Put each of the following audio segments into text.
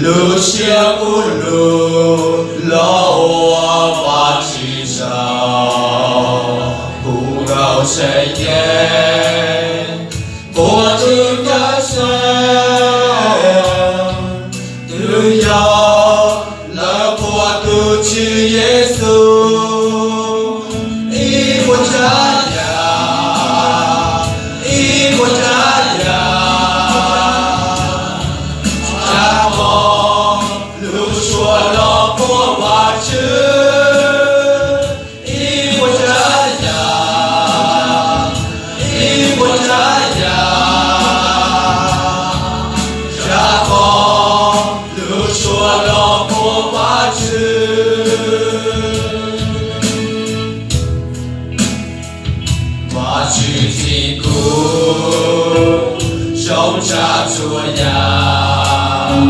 Lub siab kuv lug los ua Vajtswv tsaug, kuv nkaus seem ceeb, quaj tug cawm seej, twb yog lawv quaj tug Tswv Yexus. Ib puas tsav yam, ib puas tsav yam, tsav qhov lub suab los quaj Vajtswv. Ib puas tsav yam, ib puas tsav yam, tsav qhov lub suab los quaj Vajtswv. Vajtswv txib kuv zoo tshaj txhua yam,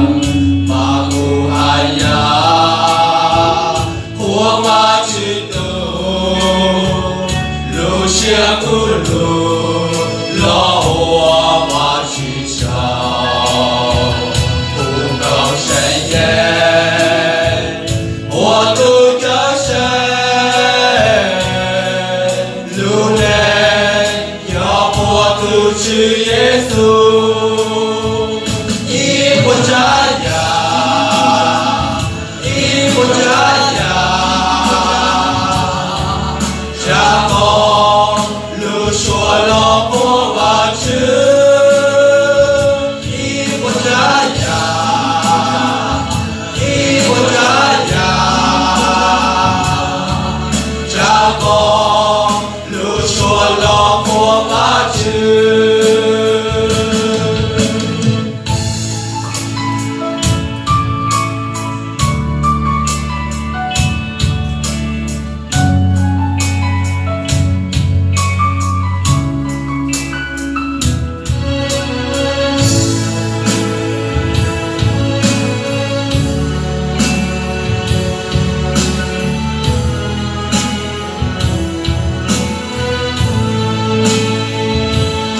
mas kuv haj yam qhuas Vajtswv tug. Lub siab kuv lug los ua Vajtswv tsaug, kuv nkaus seem ceeb, quaj tug cawm seej, lub neej yog quaj tug Tswv Yexus. Ib puas tsav yam, ib puas tsav yam, tsav qhov lub suab los quaj Vajtswv. Ib puas tsav yam, ib puas tsav yam, tsav qhov lub suab los quaj Vajtswv.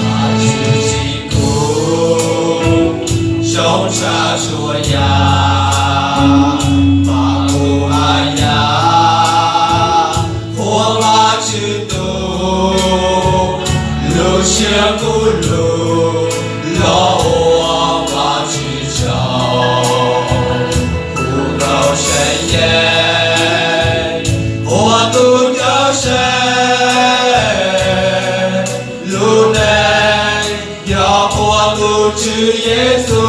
Vajtswv txib kuv zoo tshaj txhua yam, mas kuv haj yam qhuas Vajtswv tug. Lub siab kuv lug los ua Vajtswv tsaug, kuv nkaus seem ceeb, quaj tug cawm seej, lub neej yog quaj tug Tswv Yexus.